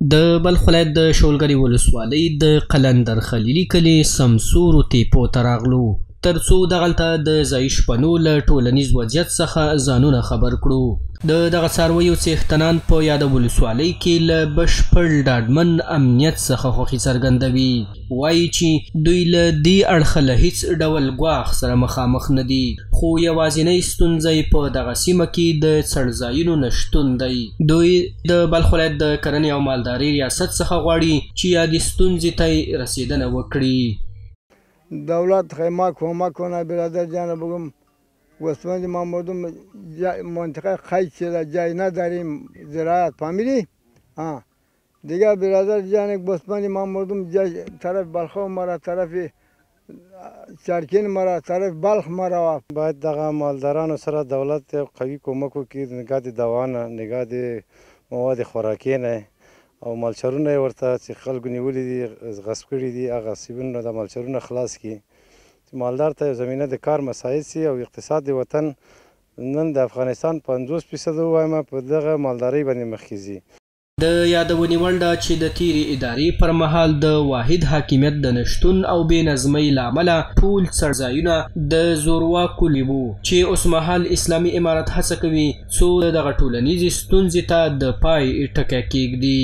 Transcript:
د بلخ ولایت د شولګرې ولسوالۍ د قلندر خلیلي کلي سمسورو تیپو ته راغلو ترڅو دغلته د ځایي شپنو له ټولنیز وضعیت څخه ځانونه خبر کړو. د دغه څارویو څښتنان په یاده ولسوالۍ کې له بشپړ ډاډمن امنیت څخه خوښي څرګندوي، وایي چې دوی له دې اړخه له هیڅ ډول ګواښ سره مخامخ نه دي، خو یوازینۍ ستونزه یې په دغه سیمه کې د څړځایونو نه شتون دی. دوی د بلخ ولایت د کرنې او مالدارۍ ریاست څخه غواړي چې یادې ستونزې ته یې رسېدنه وکړي. دولت ما کمک کنه برادر جان بگم گوسفند ما مردم منطقه قید شده، جای نداریم زراعت فامیلی. ها دیگه برادر جان، گوسفند ما مردم جای طرف بلخ مرا، طرف چرکین مرا، طرف بلخ مرا. باید دغه مالدارانو سره دولت یو قوي کومک وکړي، نګاه د دوا نه، نګاه د مواد خوراکي نه او مالچرونه یې ورته چې خلکو نیولي دي، غصب کړي دي، هغه غصبونه د مالچرونه خلاص کړي چې مالدار ته یو زمینه د کار مساعد سي او اقتصاد د وطن نن د افغانستان 50% ووایم په دغه مالدارۍ باندې مخکې ځي. د یادونې وړ ده چې د تېرې ادارې پر مهال د واحد حاکمیت د نشتون او بې نظمۍ له امله ټول څړځایونه د زورواکو وو چې اوسمهال اسلامي امارت هڅه کوي څو دغه ټولنیزې ستونزې ته د پای ټکی کېږدي.